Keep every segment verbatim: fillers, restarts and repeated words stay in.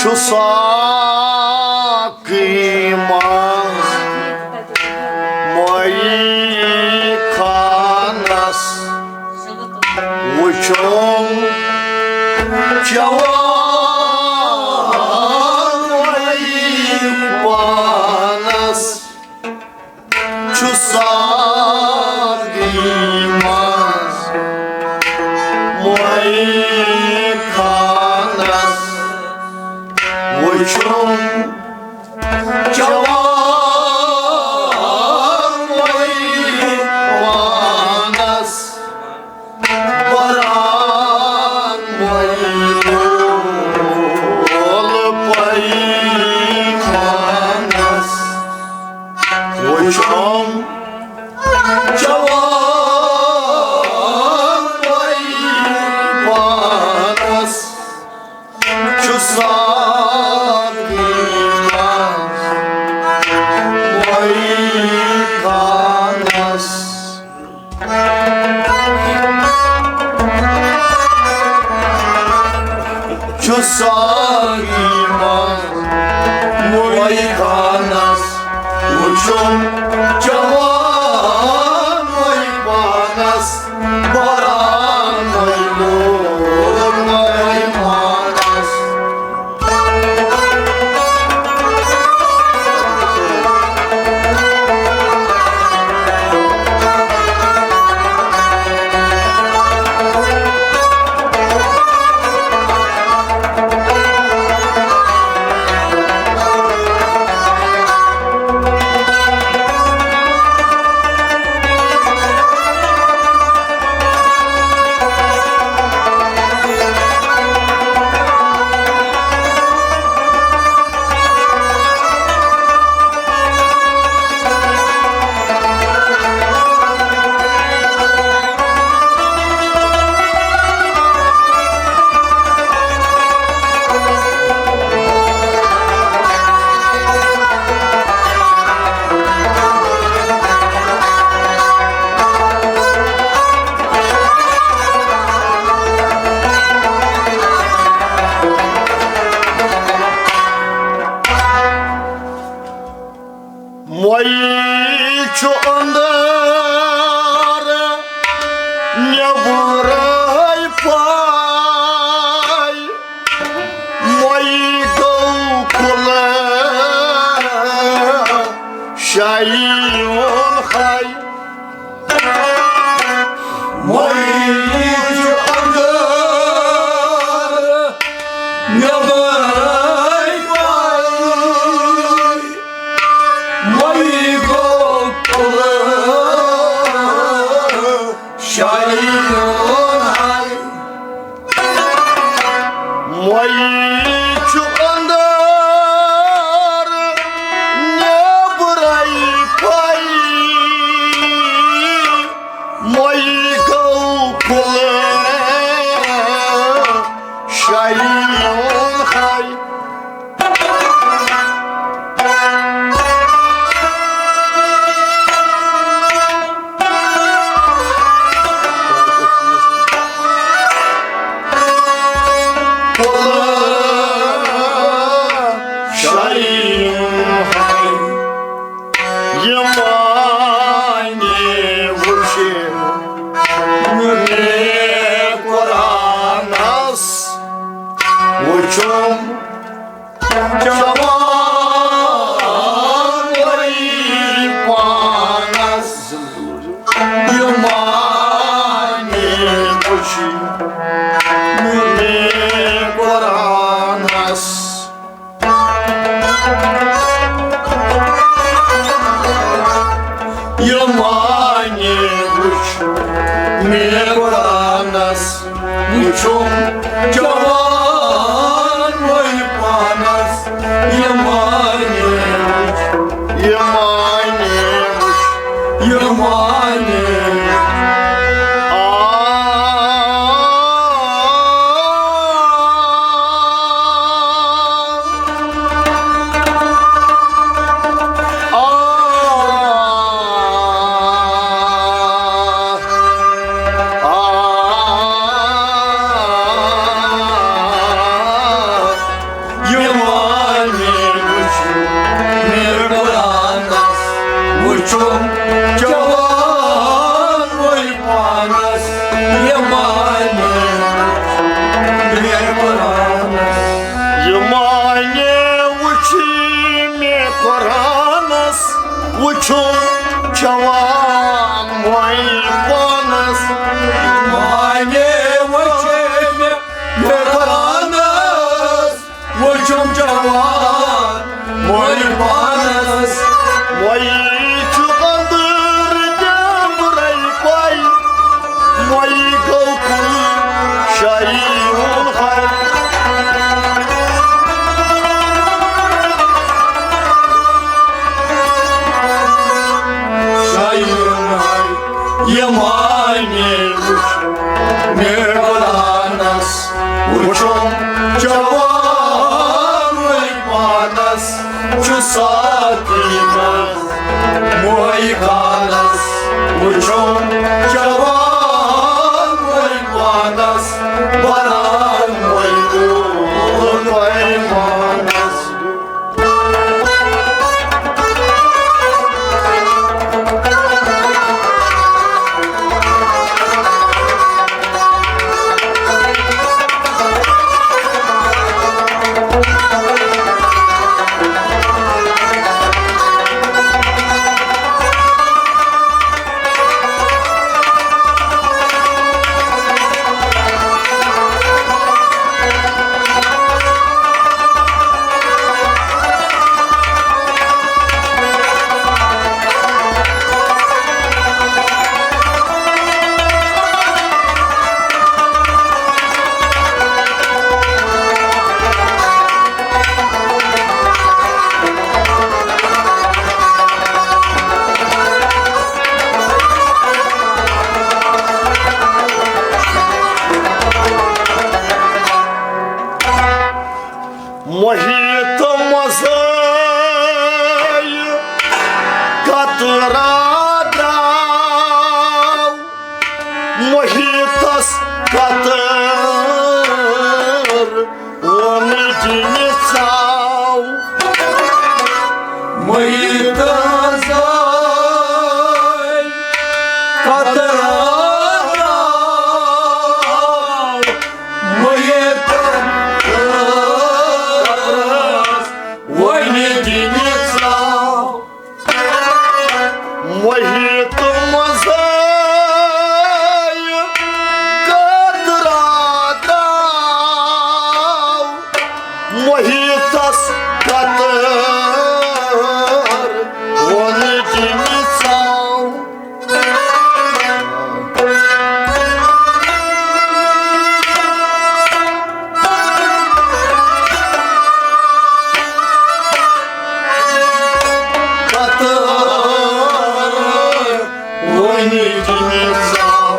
چھُ ساقی منٛز مٔیی خانس وُچھُم چٮ۪وان مٔیی پانس۔ چھُ ساقی منٛز مٔیی خانس وُچھُم چٮ۪وان مٔیی پانس۔ بران مٔیی لول پیمانس وُچھُم چٮ۪وان مٔیی پانس۔ چھُ ساقی منٛز مٔیی خانس۔ چھُ ساقی منٛز مٔیی خانس وُچھُم چٮ۪وان مٔیی پانس۔ بران مٔیی لول مٔیی پانس۔ مۄیی چھُ أنٛدر نیٚبرَے پاے، مۄیی گوٚو کُلہٕ شایہِ یُن ہاے۔ مۄیی چھُ أنٛدر نیٚبرَے پاے، مۄیی گوٚو کُلہٕ شایہِ یُن ہاے۔ مۄیی چھُ أنٛدر نیٚبرَے پاے، مۄیی گوٚو کُلہٕ شایہِ یُن ہاے۔ یِمانی وٕچھِ مےٚ قرآنس وٕچھُم جوان ؤری پانس، یِمانی وٕچھِ مےٚ قرآنس۔ یِمانی وٕچھ مےٚ قرآنس۔ وٕچھُم جوان وۄنۍ پانس، یِمانی وٕچھ، یِمانی وٕچھ، یِمانی وٕچھ۔ آ، آ، آ، آ، یِم جوان وۄنۍ پانس۔ معنی وٕچھے مےٚ مےٚ قرآنس، وٕچھُم جوان وۄنۍ پانس۔ وۄنۍ چھُ أنٛدٕر نیٚبرَے پَے، وۄنۍ گوٚو کُل شاہی ہُنٛد حق۔ شاعرن ہاے یہِ معنی وٕچھ مےٚ قرآنس، وٕچھُم جوان وۄنۍ پانس چھُ ساتھی منٛز موے خانس، وٕچھُم جوان وۄنۍ پانس بران وۄنۍ وۄنۍ پانس۔ محیط مزائی قطرہ درٛاو، محیطس قطر وۄنۍ دِنہِ ژاو۔ محیطس قطرہ درٛاو، محیطس وۄنۍ دِنہِ ژاو۔ محیط مزائی قطرہ درٛاو، محیطس قطر وۄنۍ دِنہِ ژاو۔ وۄنۍ دِنہِ ژاو۔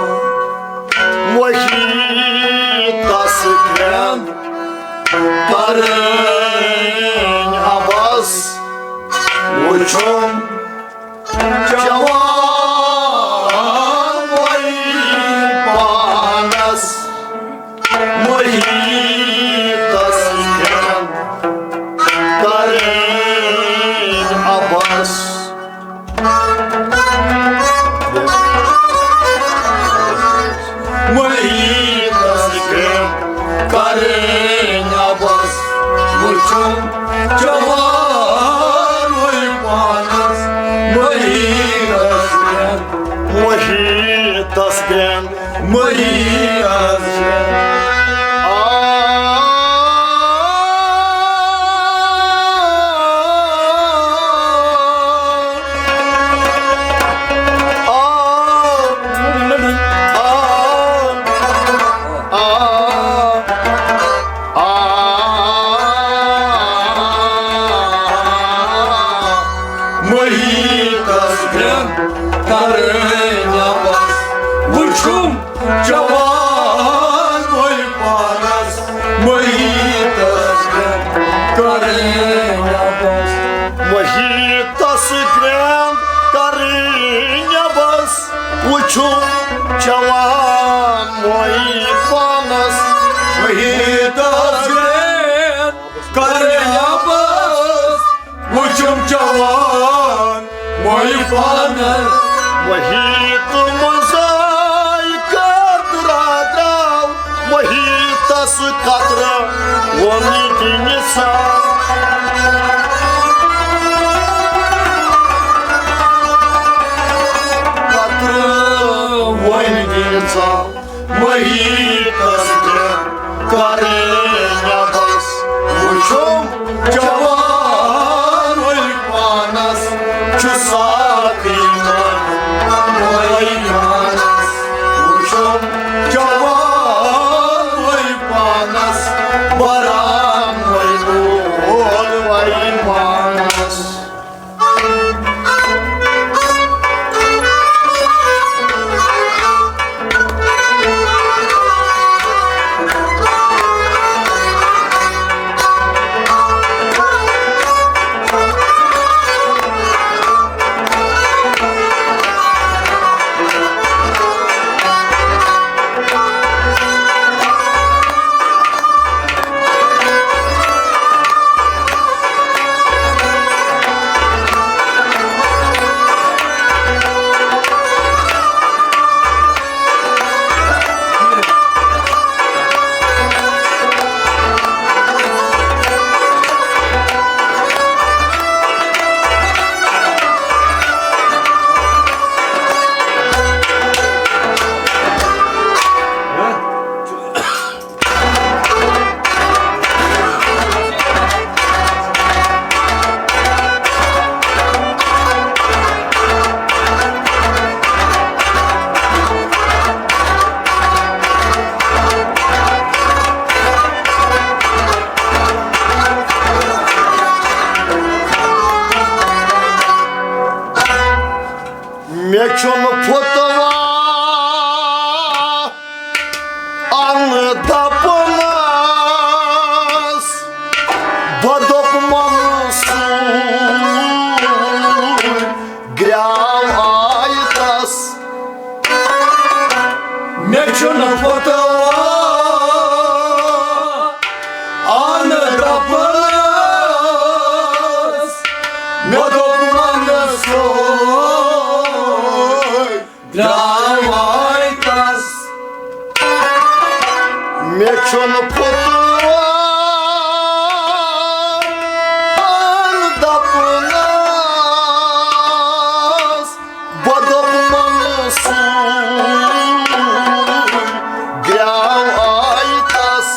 وۄنۍ تس گرٛٮ۪ن کرٕنۍ عبس، وٕچھُم جوان وۄنۍ پانس، محیطس گرٛٮ۪ن کرٕنۍ عبس۔ محیطس گرٛٮ۪ن کرٕنۍ عبس، وٕچھُم جوان وۄنۍ پانس۔ محیطس گرٛٮ۪ن، محیطس گرٛٮ۪ن، محیطس گرٛٮ۪ن۔ آ، آ، آ، آ۔ آ، محیطس گرٛٮ۪ن کرٕنۍ عبس، وٕچھُم جوان وۄنۍ پانس۔ محیطس گرٛٮ۪ن کرٕنۍ عبس۔ محیطس گرٛٮ۪ن کرٕنۍ عبس، وٕچھُم جوان وۄنۍ پانس۔ محیطس گرٛٮ۪ن کرٕنۍ عبس، وٕچھُم جوان وۄنۍ پانس۔ محیط مزائی قطرہ درٛاو، محیطس قطرہ وۄنۍ دِنہِ ژاو۔ کرے مےٚ بس، وٕچھُم جوانٕے پانس چھُ ساقی منٛگوَے پانس، وٕچھُم جوانٕے پانس، بران وَے وول وَے پانس۔ مےٚ چھُنہٕ پھُتوا اَنہٕ دَپنَس، بہٕ دوٚپمَن سُے گرٛاو آیتَس۔ مےٚ چھُنہٕ پھُتوا اَنہٕ دَپنَس، مےٚ دوٚپمَن سُے درٛاو آیتَس۔ مےٚ چھُنہٕ پھُتوا دَپنَس، بہٕ دوٚپمَن سُے گرٛاو آیتَس۔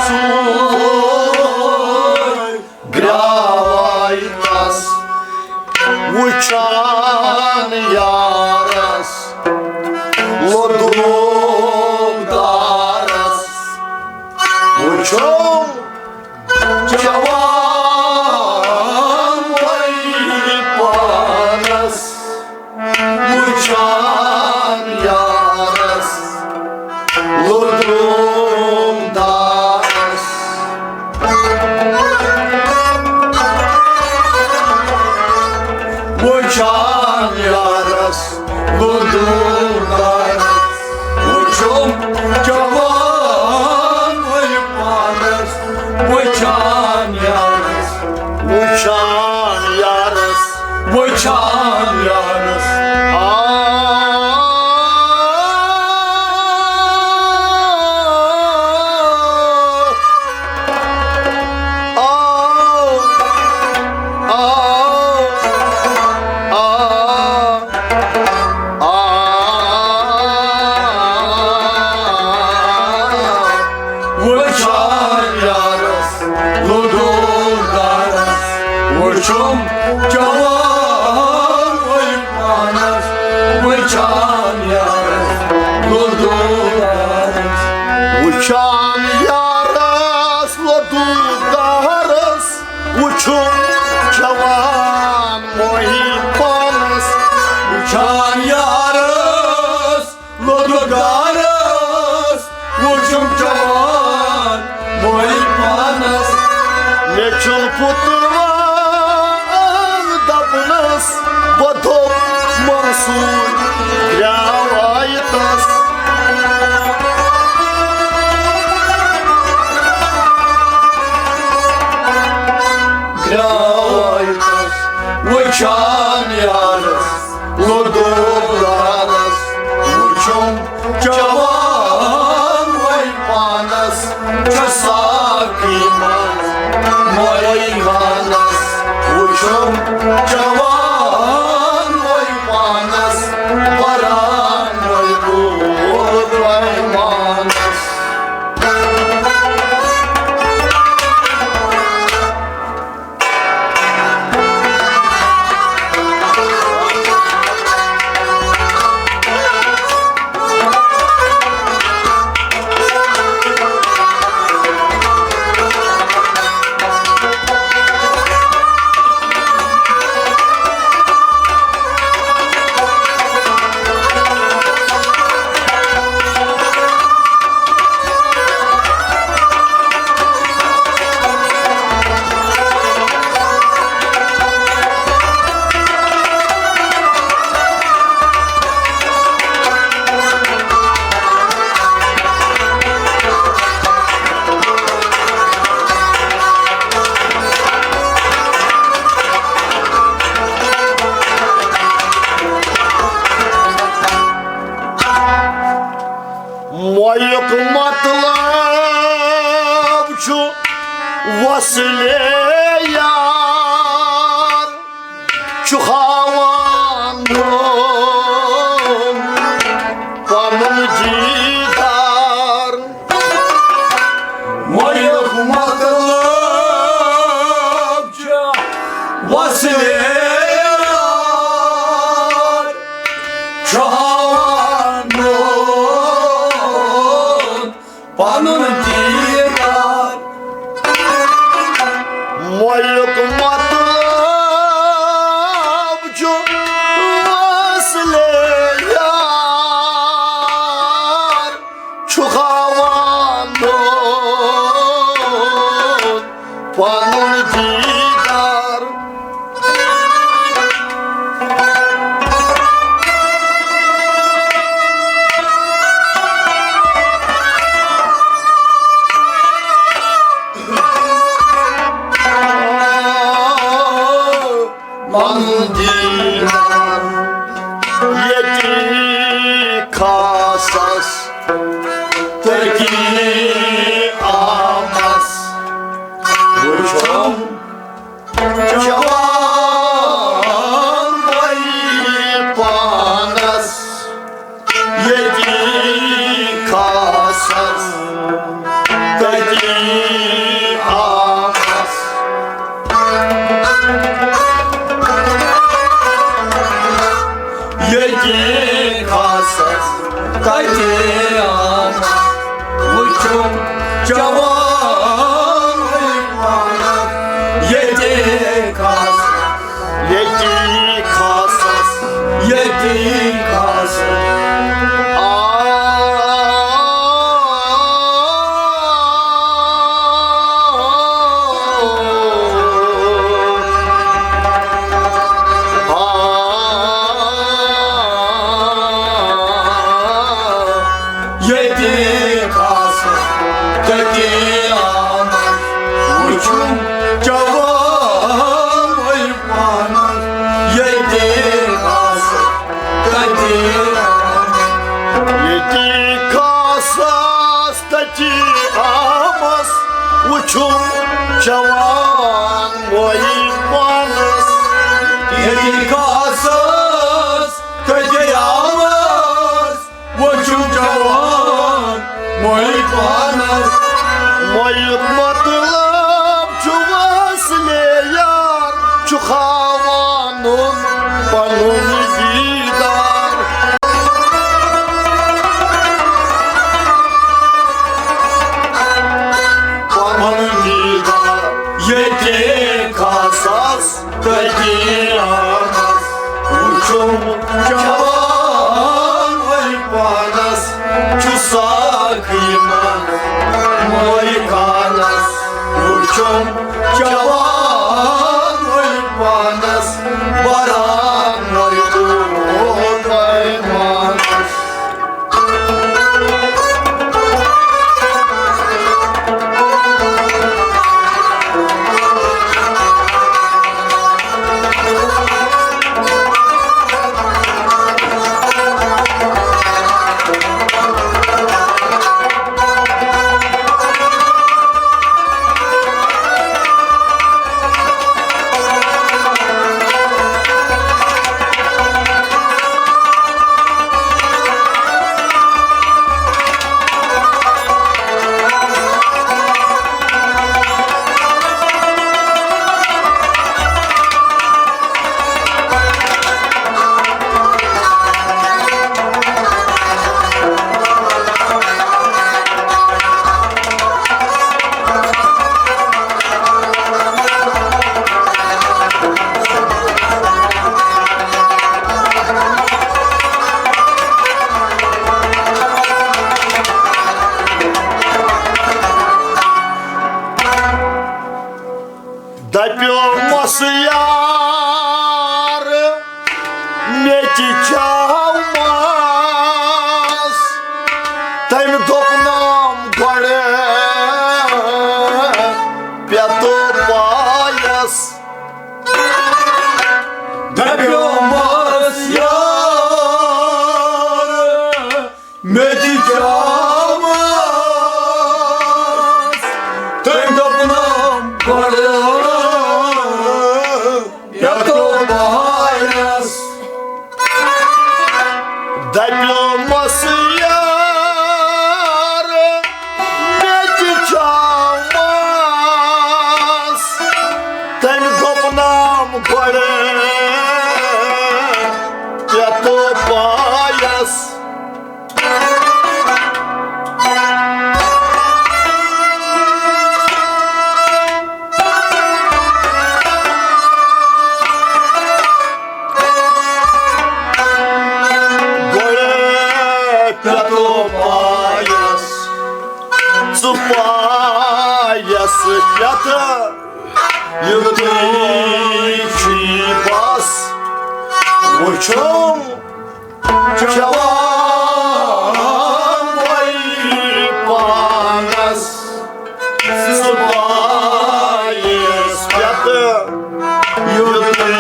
سُے گرٛاو آیتَس، وٕچھان یارَس لوٚدُم دارَس، وٕچھُم جوان وَے پانَس، وٕچھان یارَس لوٚدُم دارَس۔ وٕچھان یارَس وۄدوٗن دارَس، وٕچھُم جوان وۄنۍ پانَس۔ وٕچھان یارَس، وٕچھان یارَس، وٕچھان یارَس۔ آ، آ، آ، آ، آ۔ وٕچھان یارَس لوٚدوٗن دارَس، وٕچھُم جوان وۄنۍ پانَس۔ وٕچھان یارَس لوٚدوٗن دارَس، وٕچھان یارَس لوٚدوٗن دارَس، وٕچھُم جوان وۄنۍ پانَس۔ وٕچھان یارَس لوٚدُن گارَس، وٕچھُم جوان وۄنۍ پانَس۔ مےٚ چھُنہٕ پُتوان دَپنَس، بہٕ دوٚپ منصوٗر گرٛاو آیتَس۔ گرٛاو آیتَس، وٕچھان یارَس لوٚدُن گارَس، وٕچھُم جوان وۄنۍ پانَس، چھُ ساقی منٛز چھُم جوان وۄنۍ پانس، پران وۄنۍ روٗد وۄنۍ مانس۔ مۄیُک مطلب چھُ وصلے یار، چھُ ہاوان پنُن دیٖدار۔ مۄیُک مطلب چھُ وصلے یار، چھُ ہاوان پنُن دیٖدار۔ مۄیُک مطلب چھُ وصلے یار، چھُ ہاوان پنُن دیٖدار۔ مندیرن ییٚتی خاصس تٔتی آمس وُچھُم جوان وۄنۍ پانس۔ ییٚتی خاصس تٔتی آمس۔ ییٚتی خاصس تٔتی آمس۔ وُچھُم جوان پانس۔ ییٚتی خاصس ییٚتی خاصس۔ ییٚتی خاصس۔ آ، آ، ییٚتی خاصس تٔتی آمس۔ وُچھُم جوان وۄنۍ پانس۔ ییٚتی خاصس تٔتی آمس۔ ییٚتی خاصس تٔتی آمس۔ وُچھُم جوان وۄنۍ پانس۔ ییٚتی خاصس تٔتی آمس۔ وۄنۍ چھُم جوان مۄیہِ پانس۔ مۄیہِ مطلب چھُ وصلے یار، چھُ ہاوان پنُن دیٖدار۔ پنُن دیٖدار ییٚتہِ خاصس تٔتی آمس۔ وُچھُم جوان وۄنۍ پانس، چھُ ساقی منٛز مۄیہِ خانس۔ وُچھُم جوان وۄنۍ پانس، بران وۄنۍ دود وۄنۍ مانس۔ دَپیومَس یار، مےٚ تہِ چاو مَس۔ تٔمۍ دوٚپنَم گۄڈٕ پٮ۪تہٕ پایَس۔ دَپیومَس یار، مےٚ تہِ چاو مَس۔ تٔمۍ دوٚپنَم گۄڈٕ پٮ۪تہٕ پایَس۔ دَپیومَس یار، مےٚ تہِ چاو مَس۔ تٔمۍ دوٚپنَم گۄڈٕ پٮ۪تہٕ پایَس۔ گۄڈٕ پٮ۪تہٕ پایَس، ژٕ پایَس پٮ۪ٹھ یُتُے چھی بَس، وٕچھُم چاوان وۄنۍ پانَس۔ ژٕ پایَس پٮ۪ٹھ یُتُے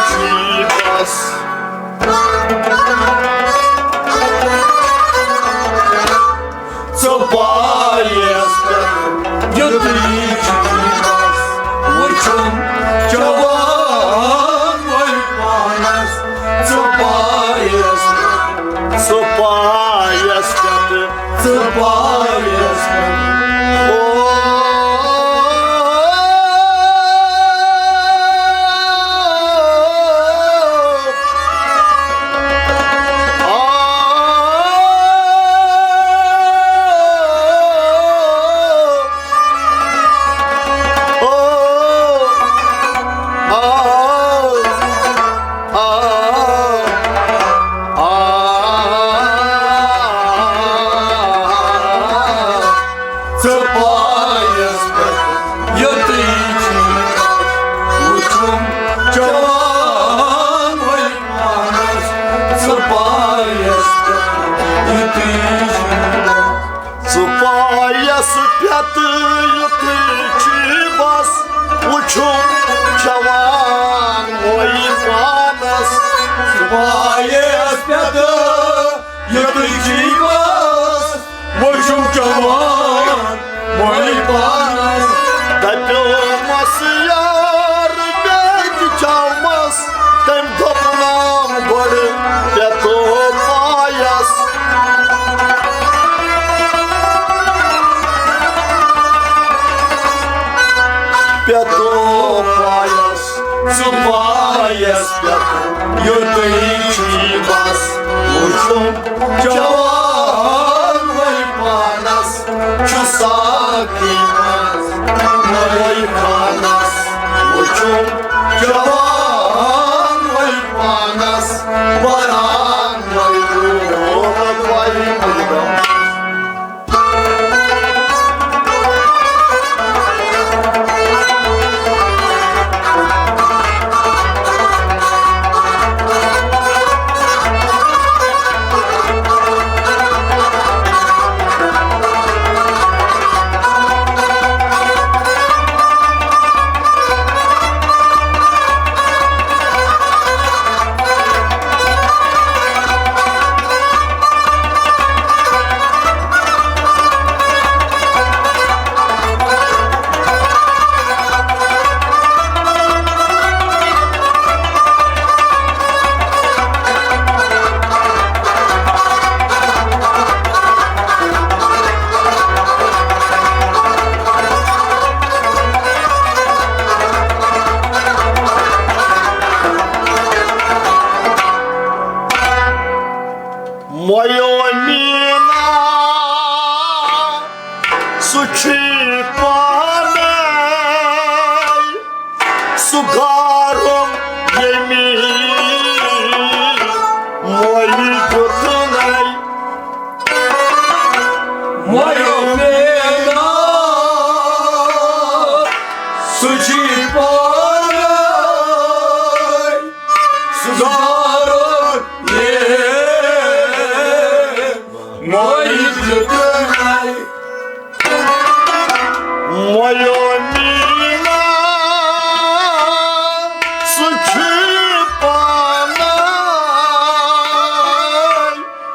چھی بَس۔ ژٕ پایَس پٮ۪ٹھ یُتُے چھی بَس، وٕچھُم چاوان وۄنۍ پانَس۔ ژٕ پایَس پٮ۪ٹھ، ژٕ پایَس پٮ۪ٹھ، ژٕ پایَس پٮ۪ٹھ۔ او، آ، او، آ، آ، آ۔ ژٕ پایَس پٮ۪ٹھ یُتُے چھی، وٕچھُم چاوان وۄنۍ پانَس۔ ژٕ پایَس پٮ۪ٹھ یُتُے چھی، ژٕ پایَس پٮ۪ٹھ یُتُے چھی بَس، وٕچھُم چاوان وۄنۍ پانَس۔ ژٕ پایَس پٮ۪ٹھ یُتُے چھی بَس، وٕچھُم چاوان وۄنۍ پانَس۔ دَپیومَس یار، مےٚ تہِ چاو مَس۔ تٔمۍ دوٚپنَم گۄڈٕ پٮ۪تہٕ پایَس۔ پٮ۪تہٕ پایَس، ژٕ پایَس پٮ۪ٹھ یُتُے چھی بَس، وٕچھُم چاوان وۄنۍ پانَس۔ چھُ ساقی منٛز وۄنۍ پانَس، وٕچھُم چاوان وۄنۍ پانَس، بَران وۄنۍ روٗد وۄنۍ مُلکَس۔ مۄیو میٖنا، سُہ چھُے پانَے سُہ گارُن ییٚمۍ مۄلہِ دیُتنَے۔ مۄیو میٖنا، تُجی پانے سُدھارُن یہِ مۄے دیُتنَے۔ مۄیو میٖنا سُہ چھُ پانے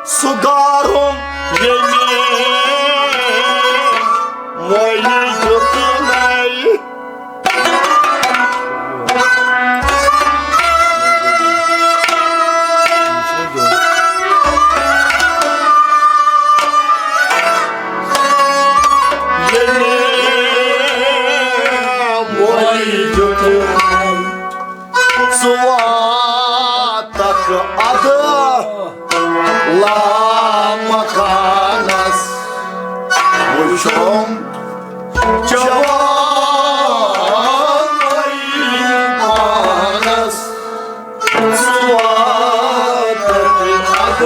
سُدھارُن ییٚمۍ مۄے دیُتنَے۔ ییٚلہِ وۄنۍ دیُت ژٕ واتکھ اَدٕ لامکانس وُچھُم جوانٕے پانس۔ ژٕ واتکھ اَدٕ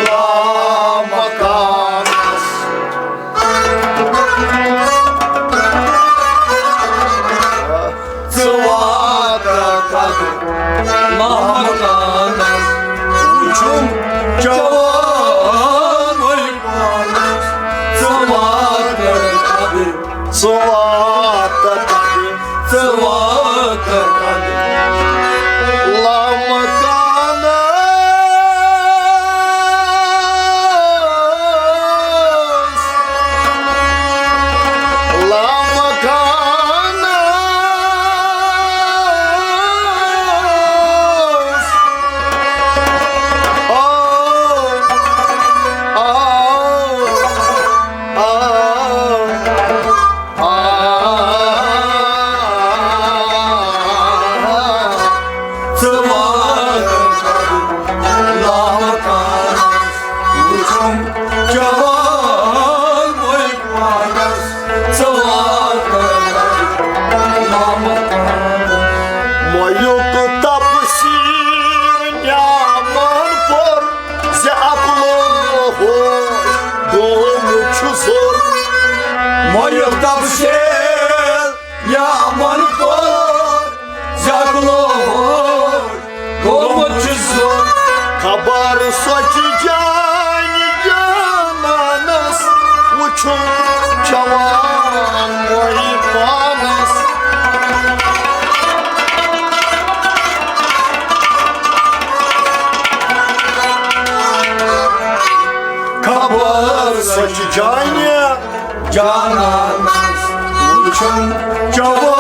لامکانس۔ ژٕ واتکھ اَدٕ لامکانس۔ وُچھُم جوانٕے پانس۔ ژٕ واتکھ اَدٕ، ژٕ واتکھ اَدٕ، ژٕ واتکھ اَدٕ لامکانس۔ لامکانس۔ آ، آ، آ، آ، آ۔ ژٕ واتکھ اَدٕ لامکانس۔ وُچھُم جوانٕے پانس۔ ژٕ واتکھ اَدٕ لامکانس۔ مۄیُک تفسیر نیامن پوٚر زِ عقلو ہوش گوٚمُت چھُ زوٚر۔ مۄیُک تفسیر نیامن پوٚر زِ عقلو ہوش گوٚمُت چھُ زوٚر۔ خبر سۄچہِ جانہِ جانانس وُچھُم جوان وۄنۍ پانس۔ خبر سۄچہِ جانہِ جانانس وُچھُم جوان